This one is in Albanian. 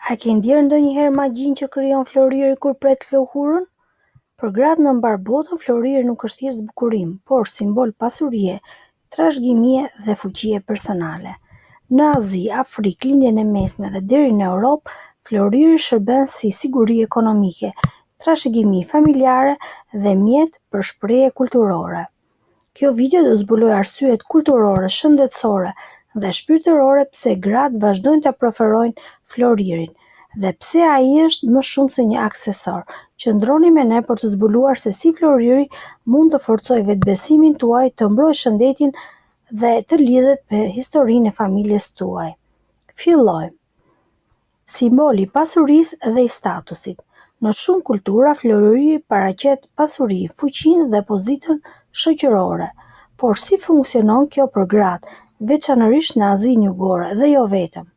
A e ke ndjerë ndonjëherë magjinë që krijon floriri kur pret lëkurën? Për gratë në mbarë botën, floriri nuk është thjesht zbukurim, por simbol pasurie, trashëgimie dhe fuqie personale. Në Azi, Afrikë, Lindjen e Mesme dhe deri në Europë, floriri shërben si siguri ekonomike, trashëgimi familjare dhe mjet për shprehje kulturore. Kjo video do të zbulojë arsyet kulturore, shëndetësore dhe shpirtërore pse gratë vazhdojnë ta preferojnë floririn dhe pse ai është më shumë se një aksesor. Qëndroni me ne për të zbuluar se si floriri mund të forcojë vetëbesimin tuaj, të mbrojë shëndetin dhe të lidhet me historinë e familjes tuaj. Fillojmë. Simbol i pasurisë dhe i statusit. Në shumë kultura, floriri paraqet pasurinë, fuqinë dhe pozitën shoqërore. Por si funksionon kjo për gratë, veçanërisht në Azinë Jugore dhe jo vetëm?